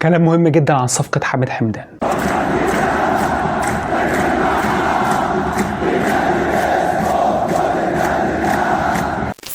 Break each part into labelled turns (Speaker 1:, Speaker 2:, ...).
Speaker 1: كلام مهم جدا عن صفقة حامد حمدان.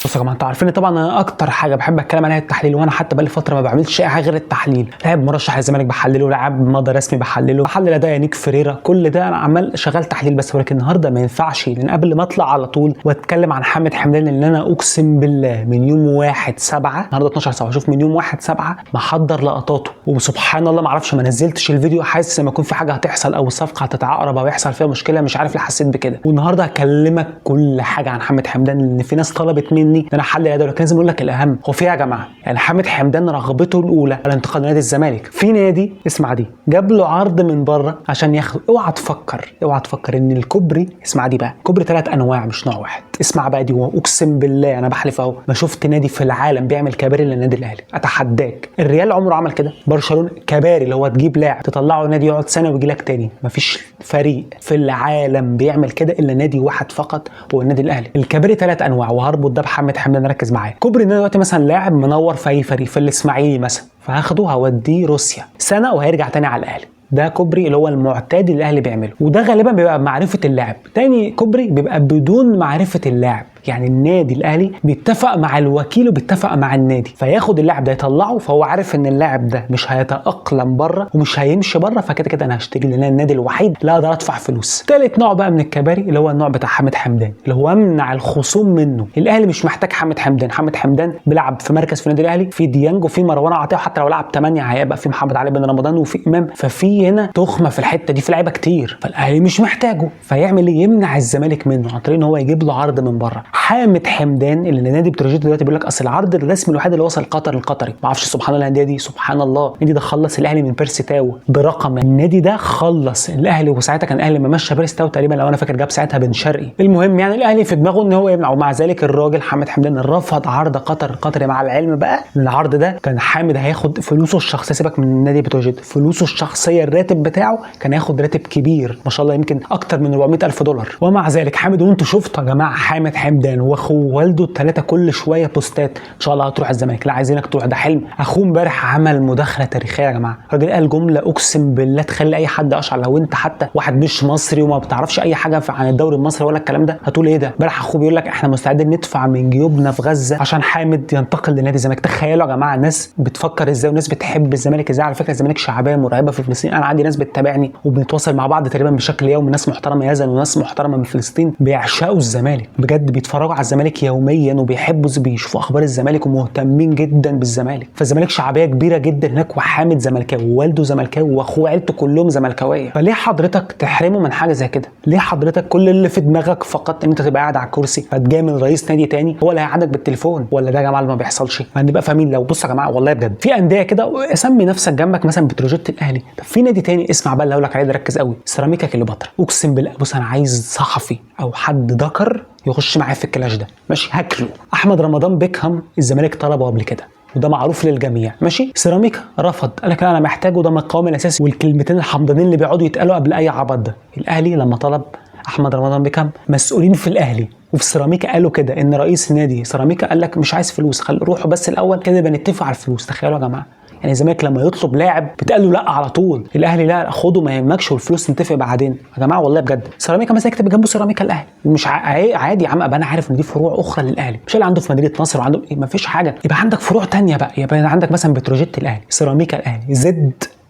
Speaker 1: بصوا يا جماعة، انتوا عارفين طبعا انا اكتر حاجة بحب اتكلم عليها التحليل، وانا حتى بقالي فترة ما بعملش اي حاجة غير التحليل. لاعب مرشح للزمالك بحلله، لاعب مضى رسمي بحلله، بحلل اداء يانيك فيريرا، كل ده انا عمال شغال تحليل بس. ولكن النهارده ما ينفعش، لان قبل ما اطلع على طول واتكلم عن حامد حمدان، لان انا اقسم بالله من يوم 1/7، النهارده 12/7، شوف من يوم 1/7 محضر لقطاته، وسبحان الله ما اعرفش ما نزلتش الفيديو، حاسس لما يكون في حاجة هتحصل او الصفقة هتتعقرب او يحصل فيها مشكلة، مش عارف ليه حسيت بكده. والنهارده هكلمك كل حاجة عن حامد حمدان، لان في ناس طلبت مني ان انا احلل الاداء، لكن لازم اقول لك الاهم. هو في يا جماعة، يعني حامد حمدان رغبته الاولى الانتقال لنادي الزمالك، في نادي اسمع دي جاب له عرض من بره عشان ياخده. اوعى تفكر، اوعى تفكر ان الكوبري، اسمع دي بقى، كوبري 3 انواع مش نوع واحد. اسمع بقى دي، واقسم بالله انا بحلف اهو، ما شفت نادي في العالم بيعمل كباري الا النادي الاهلي، اتحداك. الريال عمره عمل كده، برشلونة كباري اللي هو تجيب لاعب تطلعه نادي يقعد سنة ويجي لك تاني، مفيش فريق في العالم بيعمل كده الا نادي واحد فقط، هو النادي الاهلي. الكباري 3 انواع، وهربط ده بحامد حمدان، ركز معايا. كوبري ان دلوقتي مثلا لاعب منور في اي فريق، في الاسماعيلي مثلا، فهاخده هوديه روسيا سنة وهيرجع تاني على الاهلي. ده كوبري اللي هو المعتاد اللي الاهلي بيعمله، وده غالبا بيبقى بمعرفة اللاعب. تاني كوبري بيبقى بدون معرفة اللاعب، يعني النادي الاهلي بيتفق مع الوكيل وبيتفق مع النادي، فياخد اللاعب ده يطلعه، فهو عارف ان اللاعب ده مش هيتاقلم بره ومش هيمشي بره، فكده كده انا هشتري، لان النادي الوحيد لا اقدر ادفع فلوس. تالت نوع بقى من الكباري اللي هو النوع بتاع حامد حمدان، اللي هو امنع الخصوم منه. الاهلي مش محتاج حامد حمدان، حامد حمدان بيلعب في مركز في النادي الاهلي، في ديانج وفي مروان عطية، وحتى لو لعب 8 هيبقى في محمد علي بن رمضان وفي امام، ففي هنا تخمة في الحتة دي، في لعيبة كتير، فالاهلي مش محتاجه، فيعمل ايه؟ يمنع الزمالك منه عن طريق ان هو يجيب له عرض من بره. حامد حمدان اللي نادي بتروجيت دلوقتي بيقول لك اصل العرض الرسمي الوحيد اللي وصل قطر القطري، ما اعرفش سبحان الله الاندية دي، سبحان الله النادي ده خلص الاهلي من بيرسي تاو برقم، النادي ده خلص الاهلي، وساعتها كان الاهلي ما مشى بيرسي تاو تقريبا لو انا فاكر، جاب ساعتها بن شرقي. المهم يعني الاهلي في دماغه ان هو يمنع، ومع ذلك الراجل حامد حمدان رفض عرض قطر القطري، مع العلم بقى ان العرض ده كان حامد هياخد فلوسه الشخصية، سيبك من نادي بتروجيت، فلوسه الشخصية الراتب بتاعه كان هياخد راتب كبير ما شاء الله، يمكن اكتر من 400,000 دولار. ومع ذلك حامد، وانتوا شفتوا يا جماعة حامد حمدان واخوه ووالده الثلاثة كل شوية بوستات ان شاء الله هتروح الزمالك، لا عايزينك تروح، ده حلم. اخوه امبارح عمل مداخله تاريخية يا جماعة، الراجل قال جملة اقسم بالله تخلي اي حد اشعر، لو انت حتى واحد مش مصري وما بتعرفش اي حاجة عن الدوري المصري ولا الكلام ده هتقول ايه ده. امبارح اخوه بيقول لك احنا مستعدين ندفع من جيوبنا في غزة عشان حامد ينتقل لنادي الزمالك. تخيلوا يا جماعة الناس بتفكر ازاي والناس بتحب الزمالك ازاي. على فكرة الزمالك شعبية مرعبة في فلسطين، انا عندي ناس بتتابعني وبنتواصل مع بعض تقريبا بشكل يومي، ناس محترمه يزن وناس محترمه من فلسطين بيعشقوا الزمالك بجد، بيتفرجوا على الزمالك يوميا وبيحبوا بيشوفوا اخبار الزمالك ومهتمين جدا بالزمالك. فالزمالك شعبية كبيرة جدا هناك، وحامد زملكاوي ووالده زملكاوي واخوه عيلته كلهم زملكاويه، فليه حضرتك تحرمه من حاجة زي كده؟ ليه حضرتك كل اللي في دماغك فقط ان انت تبقى قاعد على الكرسي فتجامل رئيس نادي تاني هو اللي هيقعدك بالتليفون؟ ولا ده يا جماعة اللي ما بيحصلش؟ ما نبقى فاهمين. لو بصوا يا جماعة والله بجد في اندية كده، سمي نفسك جنبك مثلا بتروجيت الاهلي، طب في نادي تاني اسمع بقى اللي هقول لك عليه ده، ركز قوي، سيراميكا كليوباترا. اقسم بالله بص انا عايز صحفي او حد ذكر يخش معايا في ال clash ده، ماشي هاكله. احمد رمضان بيكهام الزمالك طلبه قبل كده وده معروف للجميع، ماشي. سيراميكا رفض، قال لك انا محتاجه، ده من القوام الاساسي، والكلمتين الحمضانين اللي بيقعدوا يتقالوا قبل اي عبط ده. الاهلي لما طلب احمد رمضان بيكهام، مسؤولين في الاهلي وفي سيراميكا قالوا كده ان رئيس نادي سيراميكا قال لك مش عايز فلوس، خل روحوا بس الاول كده بنتفق على الفلوس. تخيلوا يا جماعة، يعني الزمالك لما يطلب لاعب بتقال له لا على طول، الاهلي لا خده ما يهمكش والفلوس نتفق بعدين. يا جماعة والله بجد سيراميكا مثلا يكتب جنبه سيراميكا الاهلي، مش عادي يا عم، ابقى انا عارف ان دي فروع اخرى للاهلي، مش اللي عنده في مدينة نصر وعنده ما فيش حاجة، يبقى عندك فروع ثانية بقى، يبقى عندك مثلا بتروجيت الاهلي، سيراميكا الاهلي،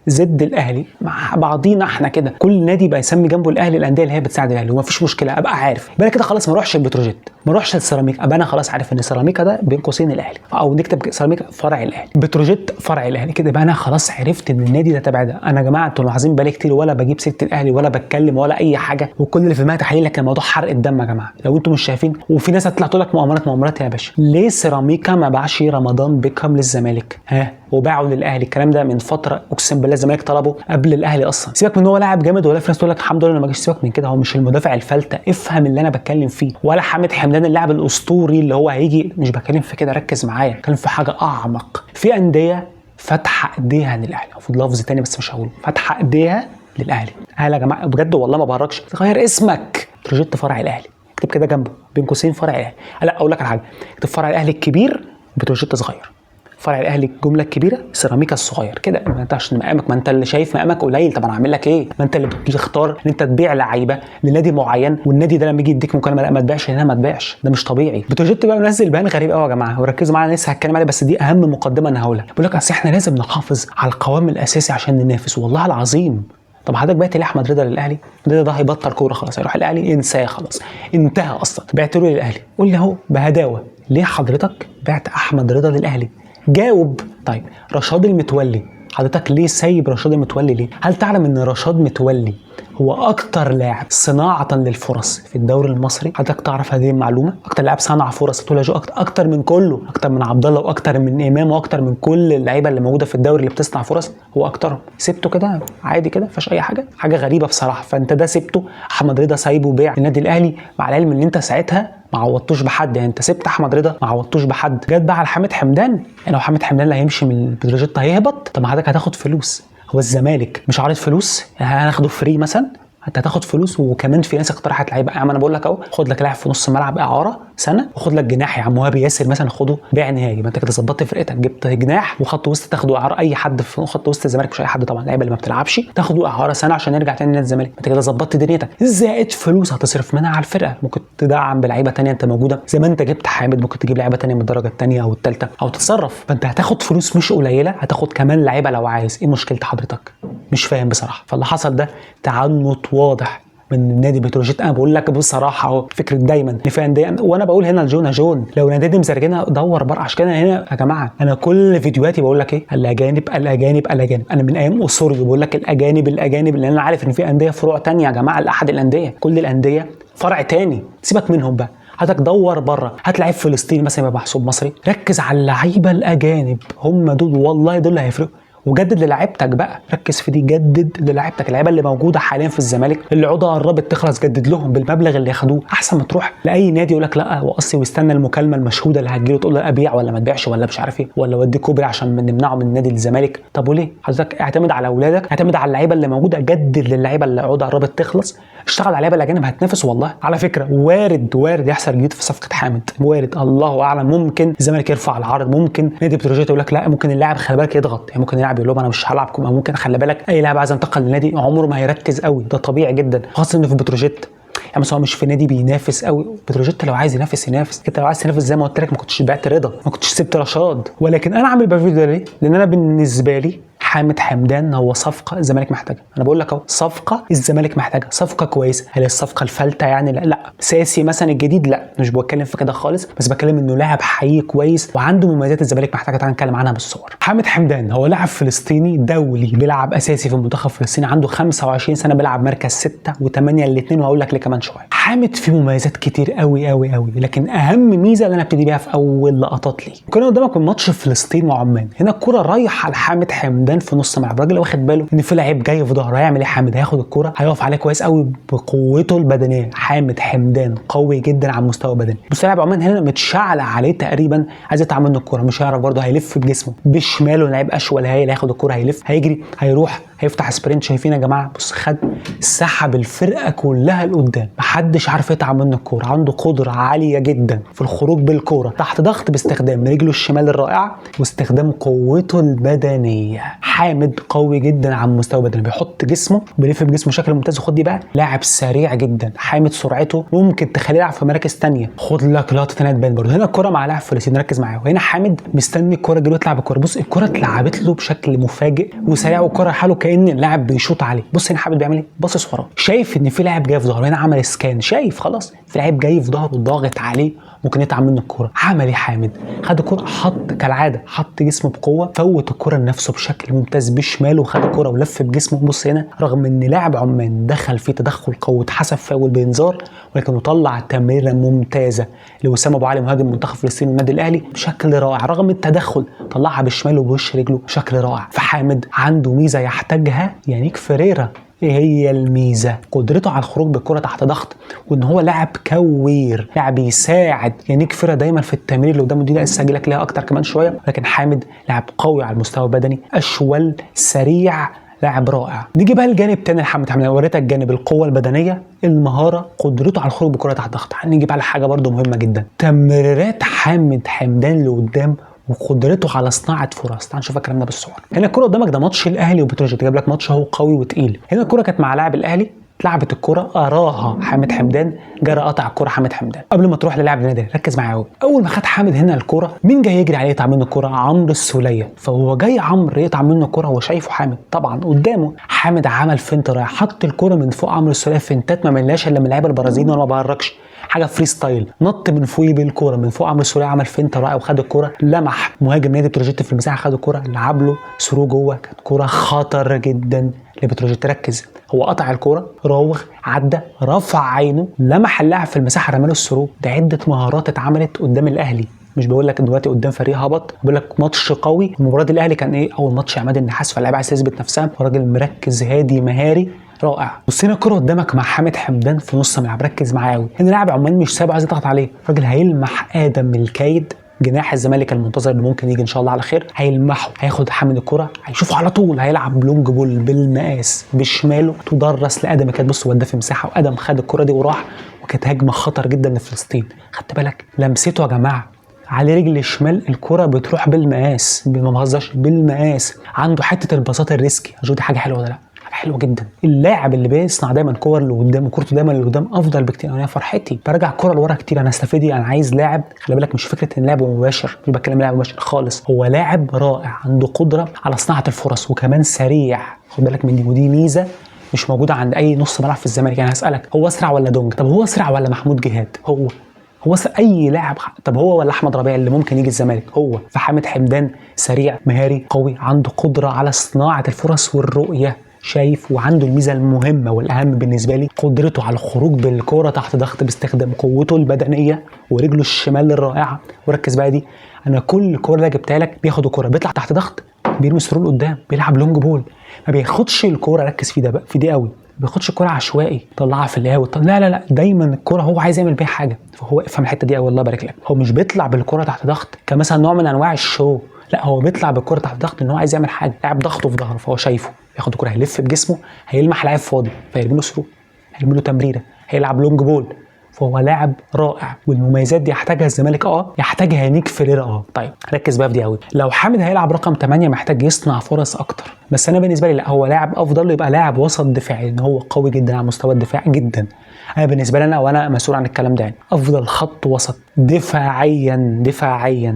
Speaker 1: زد الاهلي، مع بعضينا احنا كده، كل نادي بقى يسمي جنبه الاهلي، الاندية اللي هي بتساعد الاهلي ومفيش مشكلة، ابقى عارف. يبقى كده خلاص ما اروحش البتروجيت، ما اروحش السيراميكا، ابقى انا خلاص عارف ان سيراميكا ده بين قوسين الاهلي، او نكتب سيراميكا فرع الاهلي، بتروجيت فرع الاهلي كده، يبقى انا خلاص عرفت ان النادي ده تبع ده. انا يا جماعة انتوا ملاحظين بقالي كتير ولا بجيب سيره الاهلي ولا بتكلم ولا اي حاجة، وكل اللي في دماغي تحليل، لكن الموضوع حرق الدم يا جماعة لو انتوا مش شايفين. وفي ناس هتطلع تقول لك مؤامرات مؤامرات يا باشا، ليه سيراميكا ما باعش رمضان بيكهام للزمالك؟ ها، وباعوا للاهلي الكلام ده من فترة، اقسم بالله الزمالك طلبه قبل الاهلي اصلا. سيبك من ان هو لاعب جامد ولا في ناس تقول لك الحمد لله ما جاش، سيبك من كده، هو مش المدافع الفلته، افهم اللي انا بتكلم فيه، ولا حامد حمدان اللاعب الاسطوري اللي هو هيجي، مش بتكلم في كده، ركز معايا، بتكلم في حاجة اعمق. في اندية فاتحة ايديها للاهلي، المفروض لفظ تاني بس مش هقوله، فاتحة ايديها للاهلي. هلا يا جماعة بجد والله ما بهرجش، غير اسمك بتروجيت فرع الاهلي، اكتب كده جنبه بين قوسين فرع الاهلي. لا اقول لك على حاجة، اكتب فرع الاهلي الكبير بتروجيت صغير، فرع الاهلي الجملة الكبيرة، سيراميكا الصغير كده. ما انت عشان مقامك، ما انت اللي شايف مقامك قليل، طب انا هعمل لك ايه؟ ما انت اللي بتختار ان انت تبيع لعيبة لنادي معين، والنادي ده لما يجي يديك مكالمة لا ما تبيعش هنا، ما تبيعش، ده مش طبيعي. بتروجيت بقى منزل بيان غريب قوي يا جماعة، وركزوا معايا لسه هتكلم عليه، بس دي اهم مقدمه انا هقولها. بيقول لك اصل احنا لازم نحافظ على القوام الاساسي عشان ننافس. والله العظيم. طب حضرتك بعت ليه احمد رضا للاهلي؟ رضا ده هيبطل كورة خلاص، هيروح الاهلي، انساه خلاص، انتهى اصلا. بعت له للاهلي، قول لي اهو بهداوه، ليه حضرتك بعت احمد رضا للاهلي؟ جاوب. طيب رشاد المتولي، حضرتك ليه سايب رشاد المتولي ليه؟ هل تعلم ان رشاد متولي هو اكتر لاعب صناعة للفرص في الدوري المصري؟ حضرتك تعرف هذه المعلومة؟ اكتر لاعب صنع فرص، تقول جو اكتر من كله، اكتر من عبد الله واكتر من امام واكتر من كل اللعيبة اللي موجودة في الدوري اللي بتصنع فرص، هو اكترهم. سبته كده عادي كده، مفيش اي حاجة، حاجة غريبة بصراحة. فانت ده سبته، احمد رضا سايبه بيع النادي الاهلي، مع العلم ان انت ساعتها ما عوضتوش بحد، يعني انت سبت احمد رضا ما عوضتوش بحد. جت بقى على حامد حمدان، يعني لو حامد حمدان اللي هيمشي من بتروجيت هيهبط، طب ما حضرتك هتاخد فلوس. هو الزمالك مش عارض فلوس؟ يعني هناخده free مثلا؟ انت هتاخد فلوس. وكمان في ناس اقترحت لعيبة، يا عم انا بقول لك اهو، خد لك لاعب في نص الملعب اعاره سنة، وخد لك جناح يا عم وهابي ياسر مثلا، خده بيع نهائي. ما انت كده ظبطت فرقتك، جبت جناح وخط وسط تاخده اعاره، اي حد في خط وسط الزمالك، مش اي حد طبعا، اللعيبة اللي ما بتلعبش تاخده اعاره سنة عشان يرجع تاني لنادي الزمالك. انت كده ظبطت دنيتك، زائد فلوس هتصرف منها على الفرقة، ممكن تدعم بلعيبه ثانية انت موجودة، زي ما انت جبت حامد ممكن تجيب لعيبة ثانية من الدرجة الثانية او الثالثة او تتصرف. فانت هتاخد فلوس مش قليله، هتاخد كمان لعيبة لو عايز. ايه مشكلة حضرتك؟ مش فاهم بصراحة. فاللي حصل ده تعنت واضح من نادي بتروجيت. انا بقول لك بصراحة اهو، فكرة دايما ان في اندية، وانا بقول هنا لجون جون، لو نادي مزرجنها دور بره. عشان كده هنا يا جماعة انا كل فيديوهاتي بقول لك ايه؟ الاجانب الاجانب الاجانب. انا من ايام اوسوريو بقول لك الاجانب الاجانب، لان انا عارف ان في اندية فروع ثانية يا جماعة لاحد الاندية، كل الاندية فرع ثاني، سيبك منهم بقى. حضرتك دور بره، هات لعيب فلسطيني مثلا يبقى محسوب مصري، ركز على اللعيبة الاجانب، هم دول والله دول اللي هيفرقوا. وجدد للاعيبتك بقى، ركز في دي، جدد للاعيبتك، اللعيبة اللي موجودة حاليا في الزمالك اللي عقدها قربت تخلص، جدد لهم بالمبلغ اللي ياخدوه، احسن ما تروح لاي نادي يقول لك لا وقصي ويستنى المكالمة المشهودة اللي هتجيله تقول له ابيع ولا ما تبيعش ولا مش عارف ايه، ولا ودي كوبري عشان نمنعه من نادي الزمالك. طب وليه؟ حضرتك اعتمد على اولادك، اعتمد على اللعيبة اللي موجودة، جدد للعيبة اللي عقدها قربت تخلص، اشتغل على اللعيبة الاجانب هتنافس. والله على فكرة وارد يحصل جديد في صفقة حامد، وارد، الله اعلم. ممكن الزمالك يرفع العرض، ممكن نادي بتروجيت يقول لك لا، ممكن اللاعب خلي بالك يضغط، يعني ممكن اللاعب يقول لهم انا مش هلعبكم، او ممكن خلي بالك اي لاعب عايز ينتقل للنادي عمره ما هيركز قوي، ده طبيعي جدا، خاصة انه في بتروجيت، يعني مثلا هو مش في نادي بينافس قوي. بتروجيت لو عايز ينافس ينافس، انت لو عايز تنافس زي ما قلت لك ما كنتش بعت رضا، ما كنتش سبت رشاد. ولكن انا عامل بقى الفيديو ده ليه؟ لان انا بالنسبة لي حامد حمدان هو صفقة الزمالك محتاجها. انا بقول لك اهو، صفقة الزمالك محتاجها، صفقة كويسة. هل الصفقة الفلته يعني؟ لا لا، ساسي مثلا الجديد لا، مش بتكلم في كده خالص، بس بتكلم انه لاعب حقيقي كويس وعنده مميزات الزمالك محتاجها. تعال نتكلم عنها بالصور. حامد حمدان هو لاعب فلسطيني دولي، بيلعب اساسي في المنتخب الفلسطيني، عنده 25 سنة، بيلعب مركز 6 و8 الاثنين، وهقول لك ليه كمان شوية. حامد فيه مميزات كتير قوي قوي قوي، لكن اهم ميزة اللي انا ابتدي بيها في اول لقطات ليه، كنا قدامك من ماتش فلسطين وعمان، هنا الكره رايحة لحامد حمدان في نص ملعب، الراجل واخد باله ان في لعيب جاي في ظهره، هيعمل ايه حامد؟ هياخد الكره هيقف عليه كويس قوي بقوته البدنية. حامد حمدان قوي جدا على المستوى البدني. بص لاعب عمان هنا متشعلق عليه تقريبا، عايز يطلع منه الكره، مش هيعرف برده، هيلف بجسمه بشماله، لعيب اشول هايل، هياخد الكره هيلف هيجري هيروح هيفتح sprint. شايفين يا جماعة؟ بص خد سحب الفرقة كلها لقدام، محدش عارف يطلع منه الكورة، عنده قدره عالية جدا في الخروج بالكورة تحت ضغط باستخدام رجله الشمال الرائعة واستخدام قوته البدنية. حامد قوي جدا على المستوى البدني، بيحط جسمه بيلف بجسمه بشكل ممتاز. وخد دي بقى، لاعب سريع جدا، حامد سرعته ممكن تخليه يلعب في مراكز ثانية. خد لك لقطة ثانية تبان برضه، هنا الكورة مع لاعب فلسطيني، ركز معاه. وهنا حامد مستني الكورة تجيله يطلع بالكورة، بص الكورة اتلعبت له بشكل مفاجئ وسريع، والكوره حاله كأن اللاعب بيشوط عليه. بص هنا حامد بيعمل ايه؟ باصص وراه، شايف ان في لاعب جاي في ظهره، هنا عمل scan، شايف خلاص في لاعب جاي في ظهره ضاغط عليه ممكن يطلع منه الكورة. عمل ايه حامد؟ خد الكورة، حط كالعادة، حط جسمه بقوة، فوت الكورة لنفسه بشكل ممتاز بشماله، وخد الكورة ولف بجسمه. بص هنا رغم ان لاعب عمان دخل في تدخل قوي اتحسب فاول بانذار، ولكنه طلع تمريره ممتازة لوسام ابو علي مهاجم منتخب فلسطين والنادي الاهلي بشكل رائع، رغم التدخل طلعها بشماله وبوش رجله بشكل رائع. فحامد عنده ميزة يحتاجها يانيك فيريرا. ايه هي الميزة؟ قدرته على الخروج بالكرة تحت ضغط، وان هو لاعب كوير، لاعب يساعد يانيك فيريرا دايما في التمرير اللي قدامه دي، لسه هجي لك ليها اكتر كمان شوية. لكن حامد لاعب قوي على المستوى البدني، اشول، سريع، لاعب رائع. نيجي بقى لجانب تاني لحامد حمدان، وريتك جانب القوة البدنية، المهارة، قدرته على الخروج بالكرة تحت ضغط. هنيجي بقى لحاجة برده مهمة جدا، تمريرات حامد حمدان لقدام وقدرته على صناعة فرص. تعال نشوف الكلام ده بالصور. هنا الكره قدامك، ده ماتش الاهلي وبتروجيت، جاب لك ماتش اهو قوي وتقيل. هنا الكره كانت مع لاعب الاهلي، اتلعبت الكره، قراها حامد حمدان، جرى قطع الكره حامد حمدان قبل ما تروح للاعب النادي. ركز معايا قوي. اول ما خد حامد هنا الكره، مين جاي يجري عليه يقطع منه الكره؟ عمرو السوليه. فهو جاي عمرو يقطع منه الكره، هو شايفه حامد طبعا قدامه. حامد عمل feint رايح، حط الكره من فوق عمرو السوليه، فنتات ما ملناش الا من اللعيبة البرازيليين، وانا ما بهرجش، حاجة freestyle. نط من فوقيه بالكورة من فوق عمرو السوليه، عمل feint رائع وخد الكورة، لمح مهاجم نادي بتروجيت في المساحة، خد الكورة لعب له through جوه، كانت كورة خطر جدا لبتروجيت. ركز، هو قطع الكورة، راوغ، عدى، رفع عينه، لمح اللاعب في المساحة، رماله ال through. ده عده مهارات اتعملت قدام الاهلي، مش بقول لك دلوقتي قدام فريق هبط، بقول لك ماتش قوي. مباراة الاهلي كان ايه؟ اول ماتش عماد النحاس، فاللاعب عايز يثبت نفسها، راجل مركز هادي مهاري رائع. بص هنا الكرة قدامك مع حامد حمدان في نص الملعب، ركز معاه قوي. هنا لاعب عمان مش سابه، عايز يضغط عليه، الراجل هيلمح ادم الكايد جناح الزمالك المنتظر اللي ممكن يجي ان شاء الله على خير، هيلمحه، هياخد حامد الكرة، هيشوفه على طول، هيلعب long ball بالمقاس بشماله تدرس لادم الكايد. بص وداه في مساحة، وادم خد الكرة دي وراح، وكانت هجمة خطر جدا لفلسطين. خدت بالك لمسته يا جماعة على رجل الشمال، الكرة بتروح بالمقاس، ما بهزرش، بالمقاس. عنده حتة الباصات ال risky، دي حاجة حلوة ولا لا؟ حاجة حلوة جدا. اللاعب اللي بيصنع دايما كور اللي قدام، وكورته دايما اللي قدام افضل بكتير. انا فرحتي برجع الكورة لورا كتير، انا استفيد. انا عايز لاعب، خلي بالك مش فكرة ان لاعب مباشر، مش بتكلم لاعب مباشر خالص، هو لاعب رائع، عنده قدره على صناعة الفرص، وكمان سريع، خد بالك من دي، ودي ميزة مش موجودة عند اي نص ملعب في الزمالك. يعني هسالك، هو اسرع ولا دونج؟ طب هو اسرع ولا محمود جهاد؟ هو اي لاعب، طب هو ولا احمد ربيع اللي ممكن يجي الزمالك؟ هو. فحامد حمدان سريع مهاري قوي، عنده قدره على صناعة الفرص والرؤية، شايف، وعنده الميزة المهمة والاهم بالنسبة لي، قدرته على الخروج بالكورة تحت ضغط باستخدام قوته البدنية ورجله الشمال الرائعة. وركز بقى دي، انا كل الكورة اللي جبتها لك بياخد الكورة، بيطلع تحت ضغط، بيرمي through لقدام، بيلعب long ball، ما بياخدش الكورة، ركز في ده بقى، في دي قوي، ما بياخدش الكورة عشوائي طلعها في الهوا، لا لا لا، دايما الكورة هو عايز يعمل بيها حاجة. فهو افهم الحتة دي قوي، الله يبارك لك. هو مش بيطلع بالكورة تحت ضغط كمثلا نوع من انواع ال show، لا، هو بيطلع بالكورة تحت ضغط ان هو عايز يعمل حاجة، لاعب ضغطه في ظهره فهو شايفه، ياخد الكورة هيلف بجسمه، هيلمح لاعب فاضي فيرمي له through، هيرمي له تمريره، هيلعب long ball. فهو لاعب رائع، والمميزات دي يحتاجها الزمالك، يحتاجها نيك فيريرا. طيب ركز بقى في دي قوي. لو حامد هيلعب رقم 8 محتاج يصنع فرص اكتر، بس انا بالنسبة لي لا، هو لاعب افضل يبقى لاعب وسط دفاعي، لان هو قوي جدا على مستوى الدفاع جدا. انا بالنسبة لي انا، وانا مسؤول عن الكلام ده، يعني افضل خط وسط دفاعيا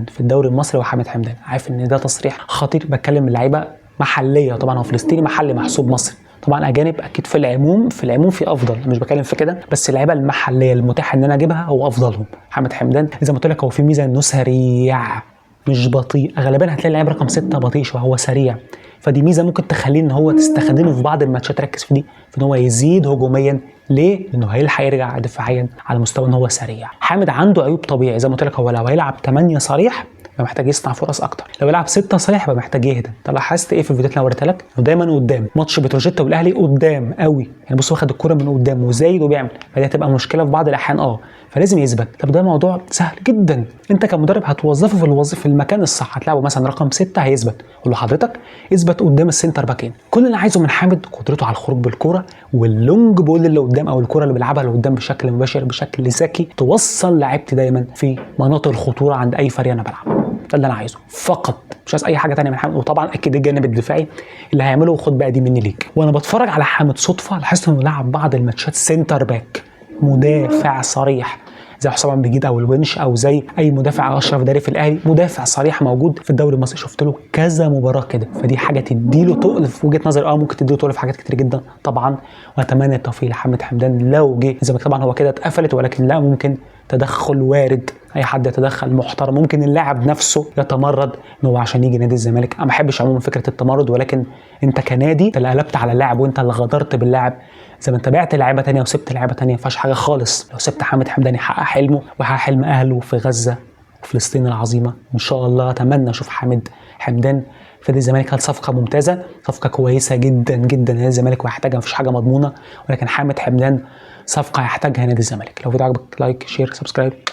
Speaker 1: في الدوري المصري هو حامد حمدان. عارف ان ده تصريح خطير، بتكلم اللعيبة محليه طبعا، هو فلسطيني محلي محسوب مصري طبعا، اجانب اكيد في العموم في افضل، مش بتكلم في كده، بس اللعيبة المحلية المتاحة ان انا اجيبها هو افضلهم حامد حمدان. زي ما قلت لك هو في ميزة انه سريع مش بطيء، غالبا هتلاقي اللاعب رقم 6 بطيء شوية، هو سريع، فدي ميزة ممكن تخليه ان هو تستخدمه في بعض الماتشات. ركز في دي، في ان هو يزيد هجوميا. ليه؟ لانه هيلحق يرجع دفاعيا على مستوى ان هو سريع. حامد عنده عيوب طبيعي زي ما قلت لك، هو لو هيلعب 8 صريح يبقى محتاج يصنع فرص اكتر، لو يلعب 6 صريح يبقى محتاج يهدى. طب لاحظت ايه في الفيديوهات اللي انا وريتها لك؟ انه دايما قدام، ماتش بتروجيتا والاهلي قدام قوي، يعني بص واخد الكورة من قدام وزايد وبيعمل، فدي هتبقى مشكلة في بعض الاحيان، فلازم يثبت. طب ده موضوع سهل جدا، انت كمدرب هتوظفه في الوظيفة في المكان الصح، هتلعبه مثلا رقم 6 هيثبت، قول له حضرتك اثبت قدام ال center باكين. كل اللي عايزه من حامد قدرته على الخروج بالكورة وال long ball اللي قدام، او الكورة اللي بيلعبها اللي قدام بشكل مباشر بشكل ذكي، توصل لعيبتي دايما في مناطق الخطورة عند اي فريق انا بلعبه. ده اللي انا عايزه فقط، مش عايز اي حاجة ثانية من حامد. وطبعا اكيد الجانب الدفاعي اللي هيعمله، خد بقى دي مني ليك. وانا بتفرج على حامد صدفة لاحظت انه لعب بعض الماتشات center back، مدافع صريح زي حسام عبد المجيد او الونش او زي اي مدافع اشرف داري في الاهلي، مدافع صريح موجود في الدوري المصري، شفت له كذا مباراة كده، فدي حاجة تديله تقل في وجهه نظري، ممكن تديله تقل في حاجات كتير جدا طبعا. واتمنى التوفيق لحامد حمدان لو جه الزمالك. طبعا هو كده اتقفلت، ولكن لا، ممكن تدخل وارد، اي حد يتدخل محترم، ممكن اللاعب نفسه يتمرد ان هو عشان يجي نادي الزمالك. انا ما بحبش عموما فكرة التمرد، ولكن انت كنادي انت اللي قلبت على اللاعب وانت اللي غدرت باللاعب، زي ما انت بعت لعيبة ثانية وسبت لعيبة ثانية، ما فيهاش حاجة خالص. لو سبت حامد حمدان يحقق حلمه ويحقق حلم اهله في غزة وفلسطين العظيمة، ان شاء الله اتمنى اشوف حامد حمدان في نادي الزمالك. هل صفقة ممتازة، صفقة كويسة جدا جدا نادي الزمالك ويحتاجها، مفيش حاجة مضمونه، ولكن حامد حمدان صفقة يحتاجها نادي الزمالك. لو فيديو عجبك like share subscribe.